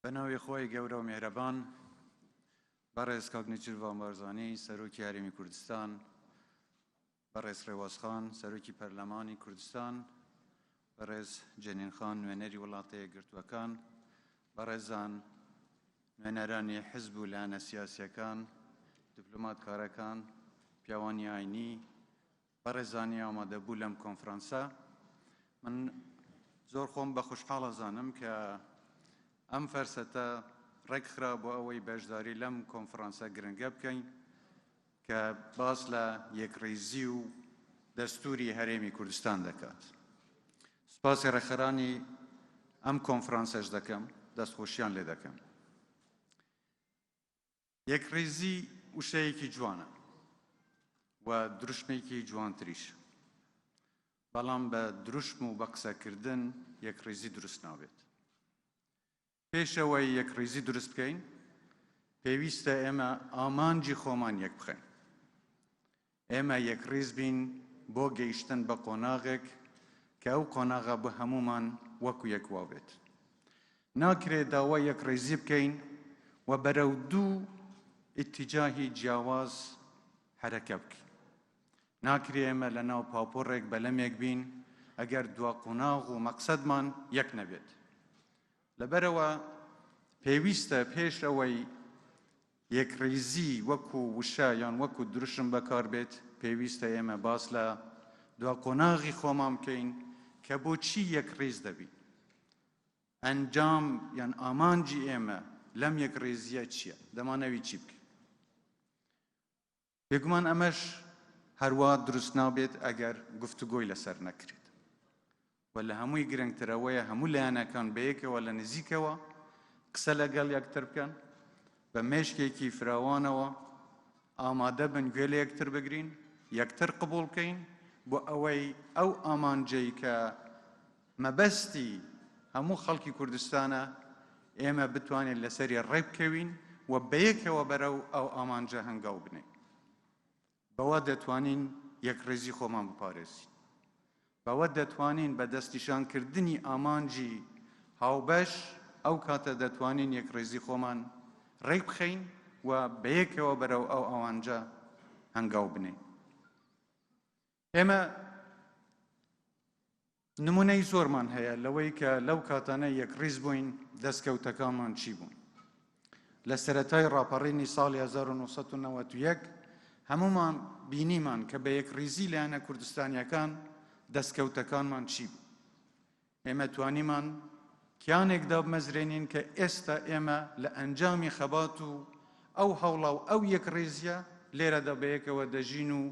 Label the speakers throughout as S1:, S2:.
S1: بە ناوی خوای گەورە و میهرەبان. بەڕێز کاک نێچیرڤان بارزانی سەرۆکی هەرێمی کوردستان، بەڕێز ڕێواز خان سەرۆکی پەرلەمانی کوردستان، بەڕێز جەنین خان نوێنەری وڵاتە یەکگرتووەکان، بەڕێزان نوێنەرانی حزب و لایەنە سیاسیەکان، دیپلۆماتکارەکان، پیاوانی ئاینی، بەڕێزانی ئامادەبوو لەم کۆنفرانسە، من زۆر خۆم بە خوشحاڵ ئەزانم کە ئەم فەرسەتە ڕێکخرا بۆ ئەوەی بەشداری لەم کۆنفرانسە گرنگە بکەین کە باس لە یەکڕیزی و دەستوری هەرێمی کوردستان دەکات. سوپاسی ڕێکخەرانی ئەم کۆنفرانسەش دەکەم، دەستخۆشیان لێ دەکەم. یەکڕیزی وشەیەکی جوانە و دروشمێکی جوانتریش، بەڵام بە دروشم و بە قسەکردن یەکڕیزی دروست نابێت. پێش ئەوەی یەکڕیزی دروست بکەین، پێویستە ئێمە ئامانجی خۆمان یەک بخەین. ئێمە یەکڕیز بین بۆ گەیشتن بە قۆناغێک کە ئەو قۆناغە بۆ هەموومان وەکو یەک وابێت. ناکرێت داوای یەکڕیزی بکەین و بەرەو دوو ئیتیجاهی جیاواز حەرەکە بکەین. ناکرێ ئێمە لە ناو پاپۆڕێک بەلەمێک بین ئەگەر دوا قۆناغ و مەقسەدمان یەک نەبێت. لەبەرئەوە پێویستە پێش ئەوەی یەکڕیزی وەکو وشە یان وەکو دروشم بەکاربێت، پێویستە ئێمە باس لە دوا قۆناغی خۆمان بکەین کە بۆچی یەکڕیز دەبین، ئەنجام یان ئامانجی ئێمە لەم یەکڕیزییە چییە، دەمانەوی چی بکەین. بێگومان ئەمەش هەروا دروست نابێت ئەگەر گفتوگۆی لەسەر نەکرێت و لە هەمووی گرنگتر ئەوەیە هەموو لایەنەکان بەیەکەوە لە نزیکەوە قسە لەگەڵ یەکتر بکەن، بە مێشکێکی فراوانەوە ئامادە بن گوێ لە یەکتر بگرین، یەکتر قبوڵ بکەین بۆ ئەوەی ئەو ئامانجەی کە مەبەستی هەموو خەڵکی کوردستانە ئێمە بتوانین لەسەری ڕێبکەوین و بەیەکەوە بەرەو ئەو ئامانجە هەنگاو بنێین. بەوە دەتوانین یەکڕیزی خۆمان بپارێزین. بەوە دەتوانین بە دەستنیشانکردنی ئامانجی هاوبەش ئەو کاتە دەتوانین یەکڕیزی خۆمان ڕێکبخەین و بەیەکەوە بەرەو ئەو ئامانجە هەنگاو بنێین. ئێمە نمونەی زۆرمان هەیە لەوەی کە لەو کاتانە یەکڕیز بووین دەستکەوتەکانمان چی بوون. لە سەرەتای ڕاپەڕینی ساڵی 1991 هەمومان بینیمان کە بە یەکڕیزی لایەنە کوردستانیەکان دەستکەوتەکانمان چی بوو. ئێمە توانیمان کیانێک دابمەزرێنین کە ئێستا ئێمە لە ئەنجامی خەبات و ئەو هەوڵا و ئەو یەکڕیزیە لێرەدا بەیەکەوە دەژین و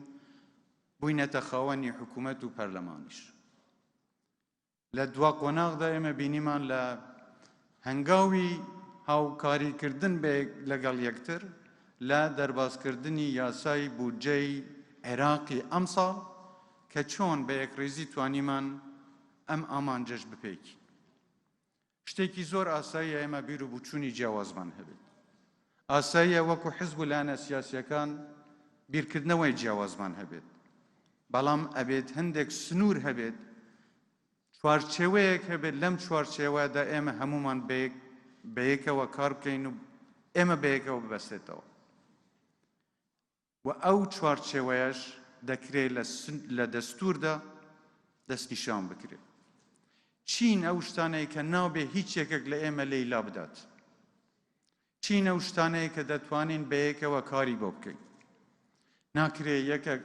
S1: بووینەتە خاوەنی حکوومەت و پەرلەمانیش. لە دوا قۆناغدا ئێمە بینیمان لە هەنگاوی هاوکاریکردن لەگەڵ یەکتر لە دەربازکردنی یاسای بودجەی عێراقی ئەمساڵ کە چۆن بە یەکڕیزی توانیمان ئەم ئامانجەش بپێکین. شتێکی زۆر ئاساییە ئێمە بیر و بوچوونی جیاوازمان هەبێت. ئاساییە وەکو حزب و لایەنە سیاسییەکان بیرکردنەوەی جیاوازمان هەبێت. بەڵام ئەبێت هەندێک سنوور هەبێت، چوارچێوەیەک هەبێت، لەم چوارچێوەدا ئێمە هەموومان بەیەکەوە کار بکەین و ئێمە بەیەکەوە ببەستێتەوە. و ئەو چوارچێوەیەش دەکرێ لە دەستووردا دەستنیشان بکرێ. چین ئەو شتانەی کە نابێ هیچ یەکێک لە ئێمە لێی لابدات؟ چین ئەو شتانەی کە دەتوانین بەیەکەوە کاری بۆ بکەین؟ ناکرێ یەکێک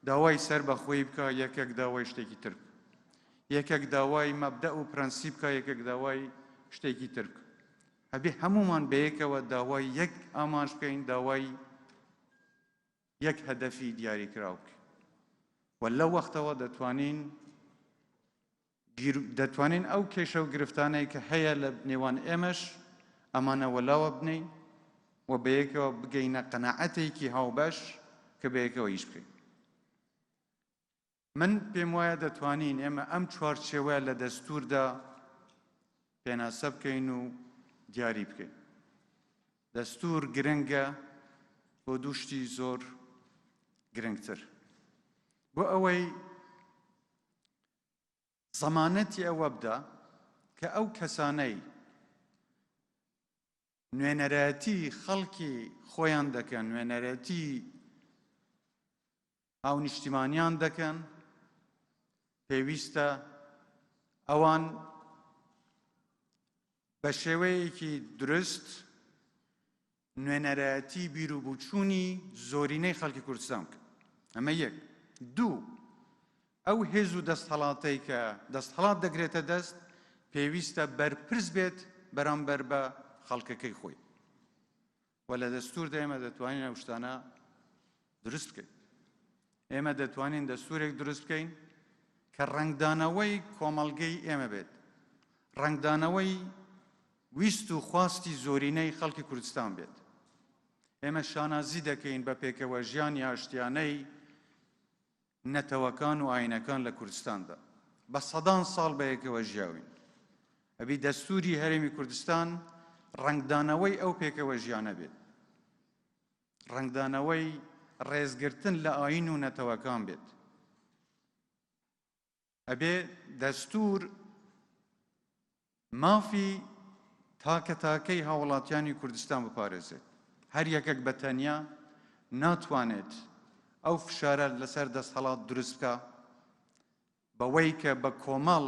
S1: داوای سەربەخۆیی بکا، یەکێک داوای شتێکی تر بکا. یەکێک داوای مەبدەء و پرەنسیپ بکا، یەکێک داوای شتێکی تر بکا. ئەبێ هەموومان بەیەکەوە داوای یەک ئامانج بکەین، داوای یەک هەدەفی دیاریکراو بکەین و لەو وەختەوە دەتوانین دەتوانین ئەو کێشە و گرفتانەی کە هەیە لە نێوان ئێمەش ئەمانە وەلاوە بنین و بەیەکەوە بگەینە قەناعەتێکی هاوبەش کە بەیەکەوە ئیش بکەین. من پێم وایە دەتوانین ئێمە ئەم چوارچێوە لە دەستووردا پێناسە بکەین و دیاری بکەین. دەستوور گرنگە بۆ دوو شتی زۆر گرنگتر. بۆ ئەوەی زەمانەتی ئەوە بدا کە ئەو کەسانەی. نوێنەرایەتی خەڵکی خۆیان دەکەن، نوێنەرایەتی هاونیشتیمانیان دەکەن، پێویستە ئەوان بە شێوەیەکی دروست نوێنەرایەتی بیروبوچوونی زۆرینەی خەڵکی کوردستان بکەن. ئەمە یەک. دوو، ئەو هێز و دەستهەڵاتەی کە دەستهەڵات دەگرێتە دەست پێویستە بەرپرس بێت بەرامبەر بە خەڵکەکەی خۆی و لە دەستوردا ئێمە دەتوانین ئەو شتانە دروست بکەین. ئێمە دەتوانین دەستورێک دروست بکەین کە ڕەنگدانەوەی کۆمەڵگەی ئێمە بێت، ڕەنگدانەوەی ویست و خواستی زۆرینەی خەڵکی کوردستان بێت. ئێمە شانازی دەکەین بە پێکەوە ژیانی ئاشتیانەی نەتەوەکان و ئاینەکان لە کوردستاندا بە سەدان ساڵ بەیەکەوە ژیاوین. ئەبی دەستوری هەرێمی کوردستان ڕەنگدانەوەی ئەو پێکەوە ژیانە بێت، ڕەنگدانەوەی ڕێزگرتن لە ئاین و نەتەوەکان بێت. ئەبێ دەستور مافی تاکە تاکەی هاوڵاتیانی کوردستان بپارێزێت. هەر یەکەک بە تەنیا ناتوانێت ئەو فشارە لەسەر دەستهەڵات دروست بکا بەوەی کە بە کۆمەڵ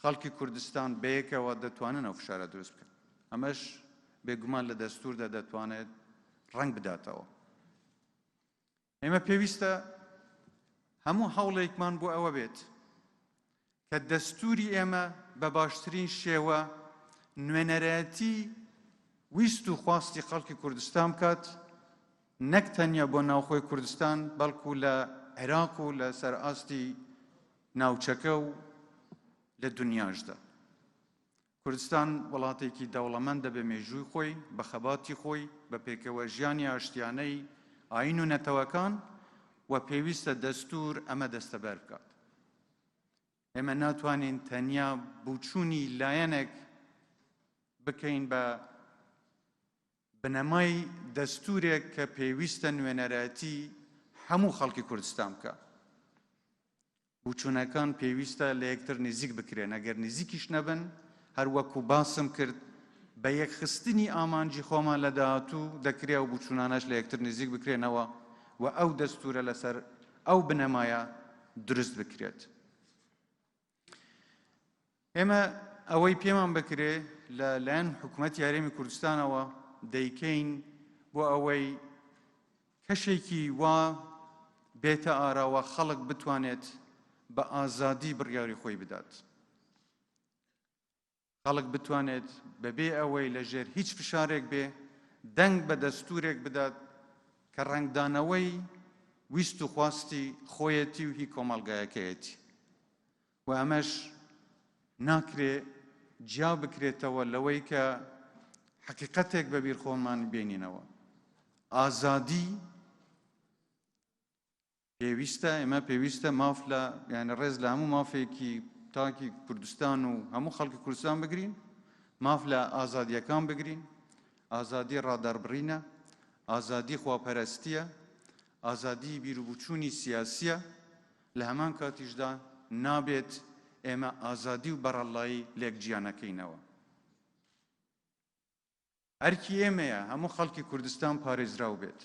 S1: خەڵکی کوردستان بەیەکەوە دەتوانن ئەو فشارە دروست بکەن. ئەمەش بێگومان لە دەستوردا دەتوانێت ڕەنگ بداتەوە. ئێمە پێویستە هەموو هەوڵێکمان بۆ ئەوە بێت کە دەستوری ئێمە بە باشترین شێوە نوێنەرایەتی ویست و خواستی خەڵکی کوردستان بکات، نەک تەنیا بۆ ناوخۆی کوردستان بەڵکو لە عێراق و لە سەر ئاستی ناوچەکە و لە دنیاشدا. کوردستان وڵاتێکی دەوڵەمەندە بە مێژووی خۆی، بە خەباتی خۆی، بە پێکەوە ژیانی ئاشتیانەی ئایین و نەتەوەکان و پێویستە دەستوور ئەمە دەستەبەر بکات. ئێمە ناتوانین تەنیا بوچوونی لایەنێک بکەین بە بنەمای دەستوورێک کە پێویستە نوێنەرایەتی هەموو خەڵکی کوردستان بکات. بوچونەکان پێویستە لە یەکتر نزیک بکرێن، ئەگەر نزیکیش نەبن، هەر وەکو باسم کرد بە یەکخستنی ئامانجی خۆمان لە داهاتوو دەکرێ ئەو بوچونانەش لە یەکتر نزیک بکرێنەوە و ئەو دەستورە لەسەر ئەو بنەمایە دروست بکرێت. ئێمە ئەوەی پێمان بکرێ لە لایەن حکوومەتی هەرێمی کوردستانەوە دەیکەین بۆ ئەوەی کەشێکی وا بێتە ئاراوە خەڵک بتوانێت بە ئازادی بڕیاری خۆی بدات. خەڵک بتوانێت بەبێ ئەوەی لە ژێر هیچ فشارێک بێ دەنگ بە دەستورێک بدات کە ڕەنگدانەوەی ویست و خواستی خۆیەتی و هی کۆمەڵگایەکەیەتی و ئەمەش ناکرێ جیا بکرێتەوە لەوەی کە حەقیقەتێک بە بیر خۆمان بێنینەوە. ئازادی پێویستە، ئێمە پێویستە ماف لە یعنی ڕێز لە هەموو مافێکی تاکی کوردستان و هەموو خەڵکی کوردستان بگرین، ماف لە ئازادیەکان بگرین. ئازادی ڕادەربڕینە، ئازادی خواپەرستیە، ئازادی بیروبوچوونی سیاسیە، لە هەمان کاتیشدا نابێت ئێمە ئازادی و بەڕەڵایی لێک جیا نەکەینەوە. ئەرکی ئێمەیە هەموو خەڵکی کوردستان پارێزراو بێت.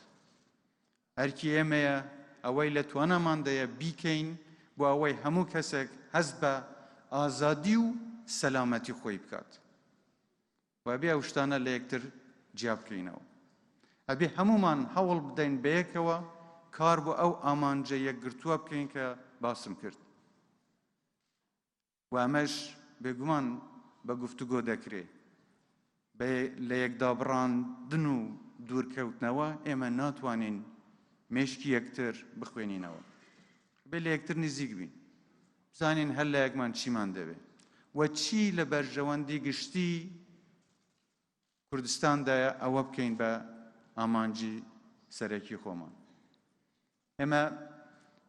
S1: ئەرکی ئێمەیە ئەوەی لە تواناماندایە بیکەین بۆ ئەوەی هەموو کەسێک هەست بە ئازادی و سەلامەتی خۆی بکات. و ئەبێ ئەو شتانە لە یەکتر جیا بکەینەوە. ئەبێ هەموومان هەوڵ بدەین بەیەکەوە کار بۆ ئەو ئامانجە یەکگرتووە بکەین کە باسم کرد. و ئەمەش بێگومان بە گفتوگۆ دەکرێ. بە لە یەکدابڕاندن و دوورکەوتنەوە ئێمە ناتوانین مێشکی یەکتر بخوێنینەوە. بێ لە یەکتر نزیک بین. بزانین هەر لایەکمان چیمان دەوێ و چی لە بەرژەوەندی گشتی کوردستاندایە ئەوە بکەین بە ئامانجی سەرەکی خۆمان. ئێمە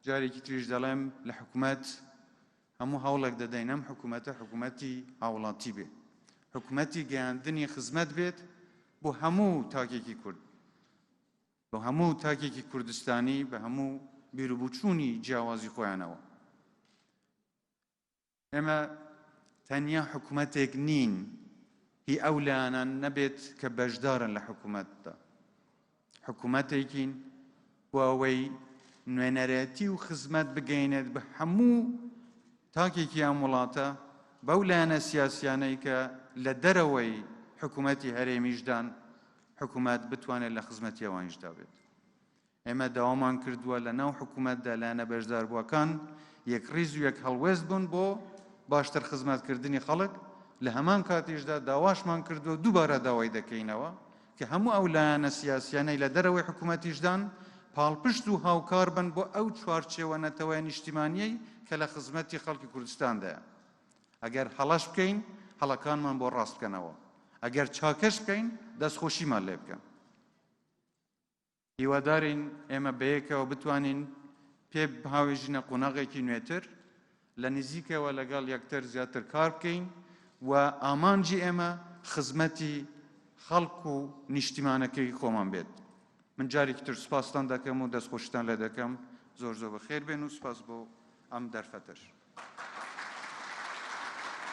S1: جارێکی تریش دەڵێم لە حکومەت هەموو هەوڵێک دەدەین ئەم حکومەتە حکومەتی هاوڵاتی بێ، حکومەتی گەیاندنی خزمەت بێت بۆ هەموو تاکێکی کورد، بۆ هەموو تاکێکی کوردستانی بە هەموو بیروبوچوونی جیاوازی خۆیانەوە. ئێمە تەنیا حکومەتێک نین. هی ئەو لایەنان نەبێت کە بەشدارن لە حکوومەتدا. حکوومەتێکین بۆ ئەوەی نوێنەرێتی و خزمەت بگەینێت بە هەموو تاکێکی ئەم وڵاتە، بەو لایەنە سیاسیانەی کە لە دەرەوەی حکوومەتی هەرێمیشدان، حکوومەت بتوانێت لە خزمەتی ئەوانیشدا بێت. ئێمە داوامان کردووە لە ناو حکوومەتدا لایەنە بەشداربووەکان یەکڕیز و یەک هەڵوێست بن بۆ باشتر خزمەتکردنی خەڵک، لە هەمان کاتیشدا داواشمان کردووە دووبارە داوای دەکەینەوە کە هەموو ئەو لایەنە سیاسیانەی لە دەرەوەی حکوومەتیشدان پاڵپشت و هاوکار بن بۆ ئەو چوارچێوە نەتەوەیە نیشتیمانیەی کە لە خزمەتی خەڵکی کوردستاندایە. ئەگەر هەڵەش بکەین هەڵەکانمان بۆ ڕاست بکەنەوە، ئەگەر چاکەش بکەین دەستخۆشیمان لێ بکەن. هیوادارین ئێمە بەیەکەوە بتوانین پێ بهاوێژینە قۆناغێکی نوێتر، لە نزیکەوە لەگەڵ یەکتر زیاتر کار بکەین و ئامانجی ئێمە خزمەتی خەڵک و نیشتیمانەکەی خۆمان بێت. من جارێکی تر سوپاستان دەکەم و دەستخۆشیتان لێ دەکەم. زۆر زۆر بەخێر بێن و سوپاس بۆ ئەم دەرفەتەش.